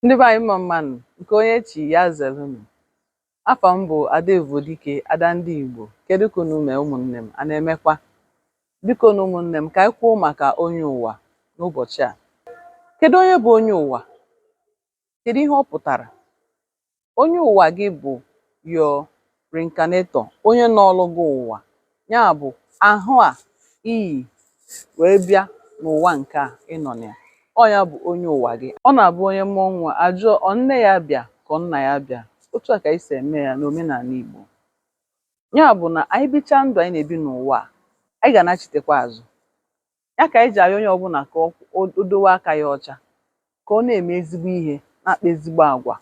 Ndị be anyị, mma mma nụ. Nke onye chi ya zelụnụ. Afa m bụ Ada Evodike, Ada ndị Igbo. Kedu ka unu mee, ụmụnne m? A na-emekwa? Biko na ụmụnne m, ka anyị kwuo maka onye ụwa n'ụbọchị a. Kedu onye bụ onye ụwa? Kedu ihe ọ pụtara? Onye ụwa gị bụ your reincarnator, onye nọọlụ gị ụwa. Ya bụ ahụ a iyi wee bịa n'ụwa nke a ị nọ na ya. Ọ ya bụ onye ụwa gị. Ọ na-abụ onye mụọ nwa, ajụọ ọ nne ya bịa ka ọ nna ya bịa. Otu a ka anyị si eme ya n'omenala Igbo. Ya bụ na anyị bichaa ndụ anyị na-ebi n'ụwa a, anyị ga-anachitekwa azụ. Ya ka anyị ji ayọ onye ọbụla ka o dowe aka ya ọcha, ka ọ na-eme ezigbo ihe, na-akpa ezigbo agwa.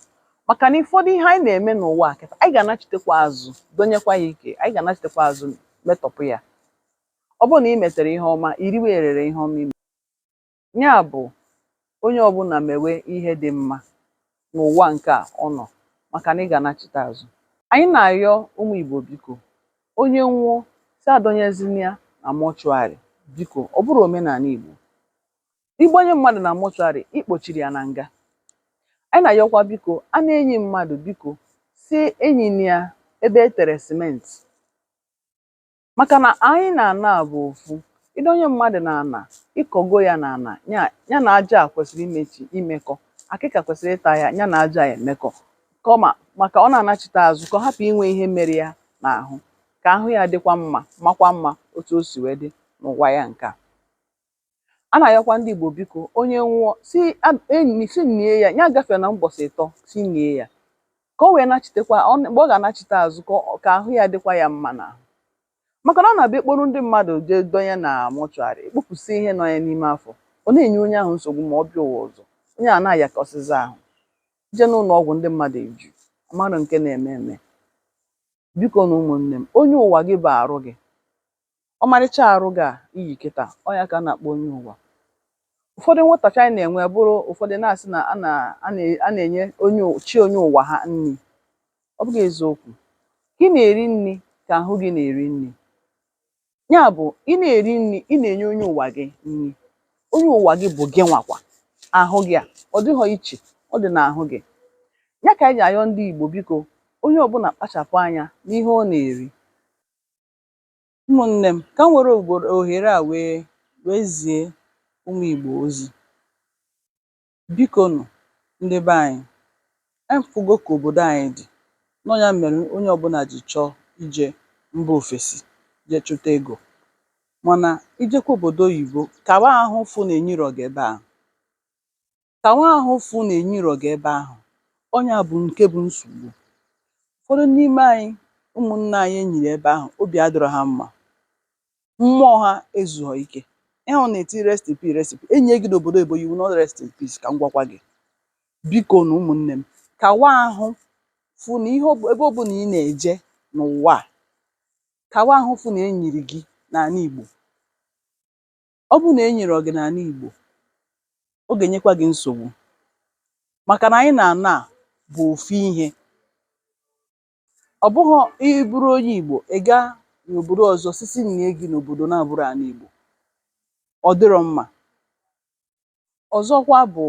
Maka na ụfọdụ ihe anyị na-eme n'ụwa a kịta, anyị ga-anachitekwa azụ, donyekwa ya ike, anyị ga-anachitekwa azụ metọpụ ya. Ọ bụrụ na ị metere ihe ọma, i riwe erere ihe ọma ime. Ya bụ onye ọbụla mewe ihe dị mma n'ụwa nke a ọ nọ, maka na ị ga-anachite azụ. Anyị na-ayọ ụmụ Igbo, biko, onye nwụọ, si adọnyezina ya na mortuary. Biko, ọ bụrụ omenala Igbo ịgbanye mmadụ na mortuary, ikpochiri ya na nga. Anyị na-ayọkwa, biko, a na-enyi mmadụ, biko, si enyina ya ebe e tere simenti, maka na anyị na ana bụ ofu. Ịdọnye mmadụ n'ana, ịkọgo ya n'ana ya na aja a kwesịrị imechi imekọ, akịka kwesịrị ịta ya, ya na aja a emekọ kọma, maka ọ na-anachite azụ, ka ọ hapụ inwe ihe mere ya n'ahụ, ka ahụ ya dịkwa mma, makwa mma otu o si wee dị n'ụwa ya nke a. A na-ayọkwa ndị Igbo, biko, onye nwụọ, si enyi si nie ya, ya gafere na mbọsị ịtọ, si nie ya, ka o wee nachitekwa mgbe ọ ga-anachite azụ, ka ahụ ya dịkwa ya mma n'ahụ. Maka na ọ na-abịa ekporo ndị mmadụ jee donye na mortuary, ekpopụsị ihe nọ ya n'ime afọ, ọ na-enye onye ahụ nsogbu. Ma ọ bịa ụwa ọzọ, onye a na-ayakọsịzi ahụ, jee n'ụlọ ọgwụ, ndị mmadụ eju amarụ nke na-eme eme. Biko na ụmụnne m, onye ụwa gị bụ arụ gị, ọmarịcha arụ gị a iyi kịta, ọ ya ka a na-akpọ onye ụwa. Ụfọdụ nghọtachi anyị na-enwe bụrụ, ụfọdụ na-asị na a na-enye onye chi onye ụwa ha nri. Ọ bụghị eziokwu. Ka ị na-eri nri ka ahụ gị na-eri nri. Ya bụ ị na-eri nri, ị na-enye onye ụwa gị nri. Onye ụwa gị bụ gị nwakwa ahụ gị a, ọ dịghọ iche, ọ dị n'ahụ gị. Ya ka anyị ji ayọ ndị Igbo, biko, onye ọbụla kpachapụ anya n'ihe ọ na-eri. Ụmụnne m, ka m were ohere a wee zie ụmụ Igbo ozi. Biko nụ, ndị be anyị, afụgo ka obodo anyị dị nọ. Ya mere onye ọbụla ji chọọ ije mba ofesi jee chụta ego. Mana ijekwa obodo oyibo, kawa ahụ fụ na enyirọ gị ebe ahụ, kawa ahụ fụ na enyirọ gị ebe ahụ. Ọnya bụ nke bụ nsogbu. Ụfọdụ n'ime anyị, ụmụnne anyị enyiri ebe ahụ, obi adịrọ ha mma, mmụọ ha ezughọ ike. Ihe ọ na-eti "Rest in peace, rest in peace." Enyi gị n'obodo oyibo, you will not rest in peace. Ka m gwakwa gị, biko na ụmụnne m, kawa ahụ fụ na ihe ebe ọbụla ị na-eje n'ụwa a, kawa ahụ fụ na enyiri gị n'ala Igbo. Ọ bụrụ na enyirọ gị n'ala Igbo, ọ ga-enyekwa gị nsogbu, maka na anyị na-ana a bụ ofu ihe. Ọ bụghọ ị bụrụ onye Igbo, ị gaa n'obodo ọzọ sisi nie gị n'obodo na-abụrọ ala Igbo, ọ dịrọ mma. Ọzọkwa bụ,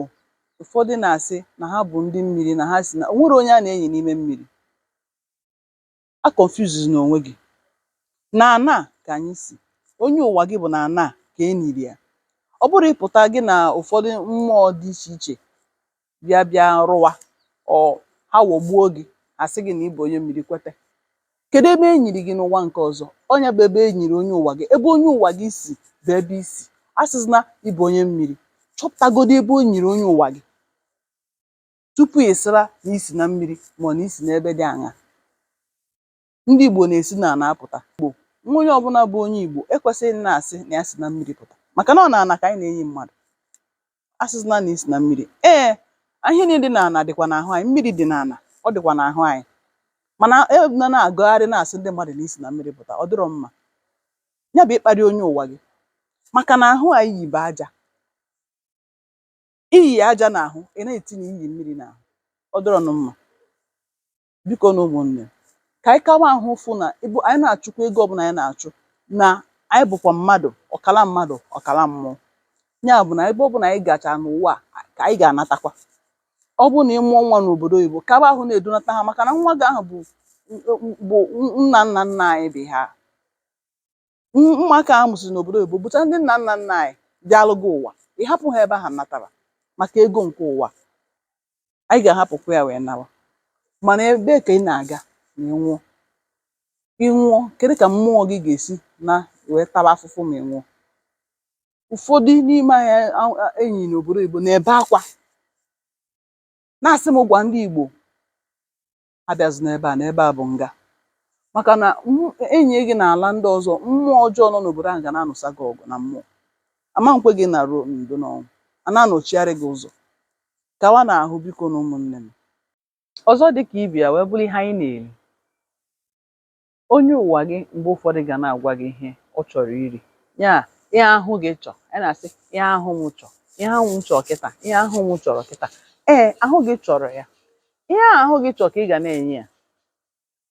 ụfọdụ na-asị na ha bụ ndị mmiri, na ha si na o nwero onye a na-enyi n'ime mmiri. A confuse n'onwe gị. Na ana ka anyị si, onye ụwa gị bụ na ana ka e niri ya. Ọ bụrụ ịpụta gị na ụfọdụ mmụọ dị iche iche bịa bịa rụwa, ọ ha ghọgbuo gị, asị gị na ị bụ onye mmiri, kwete. Kedu ebe e nyiri gị n'ụwa nke ọzọ? Ọnya bụ ebe e nyiri onye ụwa gị. Ebe onye ụwa gị si bụ ebe i si. Asịzina ị bụ onye mmiri. Chọpụtagodu ebe o nyiri onye ụwa gị tupu ị sịra na i si na mmiri, ma ọ na i si n'ebe dị aṅaa. Ndị Igbo na-esi n'ala apụta. Igbo nwa, onye ọbụla bụ onye Igbo ekwesịghị ịdị na-asị na ya si na mmiri pụta, maka na ọ n'ala ka anyị na-enyi mmadụ. Asịzina na i si na mmiri. Ee, ihe niile dị n'ala dịkwa n'ahụ anyị. Mmiri dị n'ala, ọ dịkwa n'ahụ anyị. Mana e na na-agagharị na-asị ndị mmadụ na i si na mmiri pụta, ọ dịrọ mma. Ya bụ ịkparị onye ụwa gị, maka na ahụ anyị yi bụ aja. Iyi aja n'ahụ, ị na-etinye iyi mmiri n'ahụ, ọ dịrọnụ mma. Biko na ụmụnne, ka anyị kawa ahụ fụ na ebe anyị na-achụkwa ego ọbụla anyị na-achụ, na anyị bụkwa mmadụ, ọkala mmadụ, ọkala mmụọ. Ya bụ na ebe ọbụla anyị gacha n'ụwa a, ka anyị ga-anatakwa. Ọ Ọ bụrụ na ị mụọ nwa n'obodo oyibo, kaba ahụ na-edunata ha, maka na nwa gị ahụ bụ nna nna nna anyị dị ha. Ụmụaka a mụsịrị n'obodo oyibo bụcha ndị nna nna nna anyị bịalụ gị ụwa. Ị hapụ ha ebe ahụ natara maka ego nke ụwa, anyị ga-ahapụkwa ya wee nawa. Mana ebee ka ị na-aga ma ị nwụọ? Ị nwụọ, kedu ka mmụọ gị ga-esi na wee taba afụfụ ma ị nwụọ? Ụfọdụ n'ime anyị enyi n'obodo oyibo na-ebe akwa na-asị m gwa ndị Igbo abịazina ebe a, na ebe a bụ nga, maka na enyi gị na-ala ndị ọzọ. Mmụọ ọjọọ nọ n'obodo ahụ ga na-anụsa gị ọgụ na mmụọ, ama nkwe gị na ruo ndo n'ọnwụ a na-anọchigharị gị ụzọ. Kawa n'ahụ, biko na ụmụnne m. Ọzọ dị ka ibe ya wee bụrụ ihe anyị na-eri. Onye ụwa gị mgbe ụfọdụ ga na-agwa gị ihe ọ chọrọ iri, ya ihe ahụ gị chọọ. Anyị na-asị ihe ahụ m chọọ, ihe ahụ m chọọ kịta, ihe ahụ m chọrọ kịta. Ee, ahụ gị chọrọ ya, ihe ahụ gị chọọ ka ị ga na-enye ya.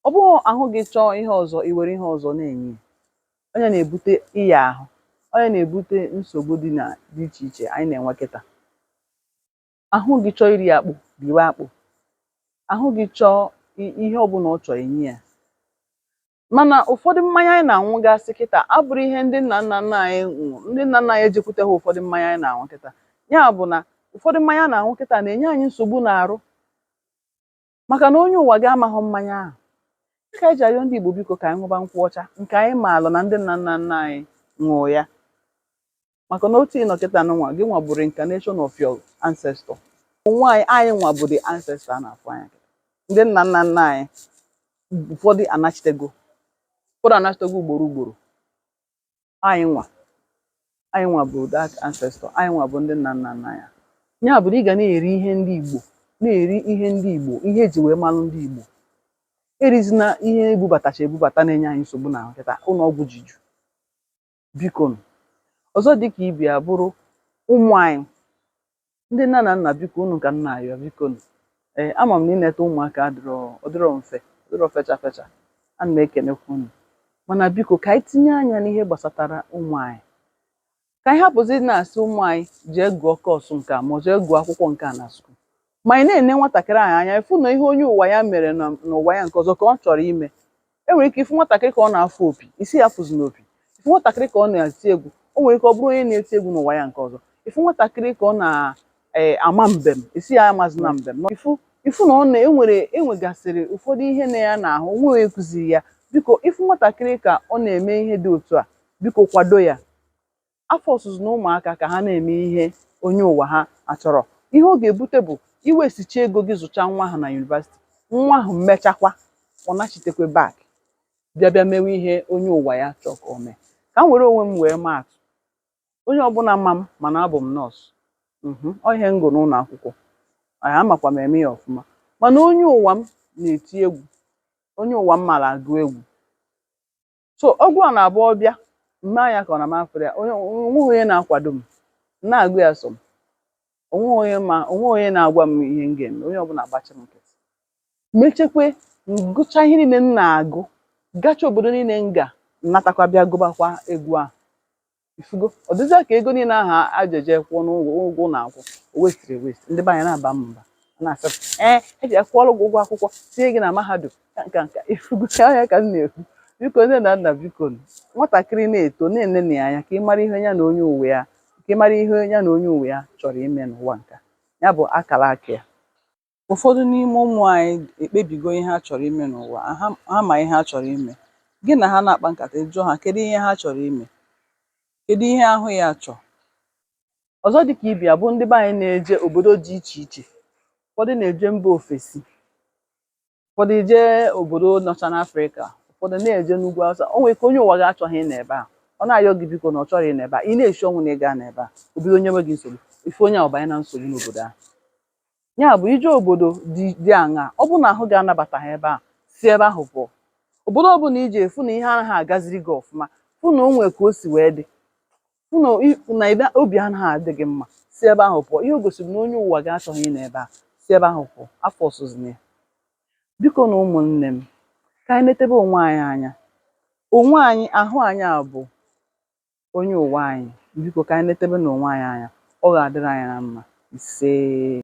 Ọ bụghị ahụ gị chọọ ihe ọzọ, i were ihe ọzọ na-enye ya. Onye na-ebute ịya ahụ, onye na-ebute nsogbu dị na dị iche iche anyị na-enwe kịta. Ahụ gị chọọ iri akpụ, riwe akpụ. Ahụ gị chọọ ihe ọbụla ọ chọrọ, enye ya. Mana ụfọdụ mmanya anyị na-aṅụgasị kịta abụrụ ihe ndị nna nna nna anyị ṅụrụ. Ndị nna nna anyị ejekwute ha ụfọdụ mmanya anyị na-aṅụ kịta. Ya bụ na ụfọdụ mmanya a na-aṅụ kịta na-enye anyị nsogbu n'arụ, maka na onye ụwa gị amaghị mmanya ahụ. Ka anyị ji arịọ ndị Igbo, biko, ka anyị ṅụba nkwụ ọcha nke anyị maalụ na ndị nna nna nna anyị ṅụọ ya, maka na otu ịnọ kịta nwa gị nwa bụ reincarnation of your ancestor. Onwe anyị, anyị nwa bụ the ancestor a na-afụ anya. Ndị nna nna nna anyị ụfọdụ anachitego, ụfọdụ anachitego ugboro ugboro. Anyị nwa bụ that ancestor, anyị nwa bụ ndị nna nna nna ya. Ya bụ na ị ga na-eri ihe ndị Igbo, na-eri ihe ndị Igbo, ihe eji wee malụ ndị Igbo. Erizina ihe ebubatacha ebubata na-enye anyị nsogbu na kịta ụlọ ọgwụ jiju, biko. Ọzọ dịka ibe ya bụrụ ụmụ anyị, ndị nna na nna, biko, unu ka nna ayọ, biko. Ee, ama m na ineta ụmụaka adịrọ ọdịrọ mfe, ọdịrọ fecha fecha. Ana m ekenekwa unu, mana biko, ka anyị tinye anya n'ihe gbasatara ụmụ anyị, ka anyị hapụzi ịdị na-asị ụmụ anyị jee gụọ course nke a ma ọ jee gụọ akwụkwọ nke a na school. Ma anyị na-ene nwatakịrị ahụ anya, ịfụ na ihe onye ụwa ya mere n'ụwa ya nke ọzọ ka ọ chọrọ ime. E nwere ike ịfụ nwatakịrị ka ọ na-afụ opi, isi ya fụzi n'opi. Ịfụ nwatakịrị ka ọ na-eti egwu, o nwere ike ọ bụrụ onye na-eti egwu n'ụwa ya nke ọzọ. Ịfụ nwatakịrị ka ọ na-ama mbem, isi ya amazi na mbem. Ịfụ na ọ na-enwere enwegasịrị ụfọdụ ihe na ya n'ahụ onwe onye kụziri ya. Biko, ịfụ nwatakịrị ka ọ na-eme ihe dị otu a, biko kwado ya. Afọ ọsụsụ na ụmụaka ka ha na-eme ihe onye ụwa ha achọrọ. Ihe ọ ga-ebute bụ iwesicha ego gị zụcha nwa ahụ na university, nwa ahụ mechakwa ọ nachitekwe back, bịa bịa mewe ihe onye ụwa ya chọọ ka o mee. Ka m were onwe m wee maa atụ. Onye ọbụla ma m mana abụ m nọọsụ, ọ ihe m gụ n'ụlọ akwụkwọ anyị, amakwa m eme ya ọfụma. Mana onye ụwa m na-eti egwu, onye ụwa m mara agụ egwu. So ọgwụ a na-abụ ọbịa mme anya ka ọ na m afụrụ ya. Onye onweghị onye na-akwado m na-agụ ya, so m onweghị onye ma, onweghị onye na-agwa m ihe m ga-eme. Onye ọbụla agbachi m nkịtị. Mechekwe ngụcha ihe niile m na-agụ, gacha obodo niile m ga natakwa, bịa gụbakwa egwu ahụ. Ifugo ọ dịzịa ka ego niile ahụ ajeje kwụọ n'ụgwọ ụgwọ ụlọ akwụkwọ o westiri ewesti. Ndị be anyị na-aba m mba, na-asị m, ee, eji akwụọrọ gị ụgwọ akwụkwọ, tinye gị na mahadum ka nka nka. Ifugo ya ka m na-ekwu. Biko, nne na nna, biko, nwatakịrị na-eto, na-enene ya anya ka ị mara ihe ya na onye uwe ya, ka ị mara ihe ya na onye uwe ya chọrọ ime n'ụwa nka ya bụ akara aka ya. Ụfọdụ n'ime ụmụ anyị ekpebigo ihe ha chọrọ ime n'ụwa. Ha ma ihe ha chọrọ ime. Gị na ha na-akpa nkata, ị jụọ ha kedu ihe ha chọrọ ime, kedu ihe ahụ ya chọọ. Ọzọ dịka ibe ya bụ ndị be anyị na-eje obodo dị iche iche. Ụfọdụ na-eje mba ofesi, ụfọdụ jee obodo nọcha n'Afrịka, ụfọdụ na-eje n'ugwu Awụsa. O nwere ike onye ụwa gị achọghị ịnọ ebe a, ọ na-ayọ gị, biko, na ọ chọrọ ịnọ ebe a. Ị na-eshi ọnwụ na ị gaa n'ebe a, o bido nyewe gị nsogbu. Ife onye a ọbanye na nsogbu n'obodo ahụ. Ya bụ ije obodo dị aṅaa, ọ bụrụ na ahụ gị anabataghị ebe a, si ebe ahụ pụọ. Obodo ọbụla ije fụ na ihe anaghị agaziri gị ọfụma, fụ na o nwee ka o si wee dị, fụ na obi anaghị adị gị mma, si ebe ahụ pụọ. Ihe o gosiri na onye ụwa gị achọghị ịnọ ebe a, si ebe ahụ pụọ. Afọ ọsụzụ ya. Biko na ụmụnne m, ka anyị netebe onwe anyị anya, onwe anyị, ahụ anyị a bụ onye ụwa anyị. Biko, ka anyị netebe n'onwe anyị anya. Ọ ga-adịrị anyị na mma. Isee.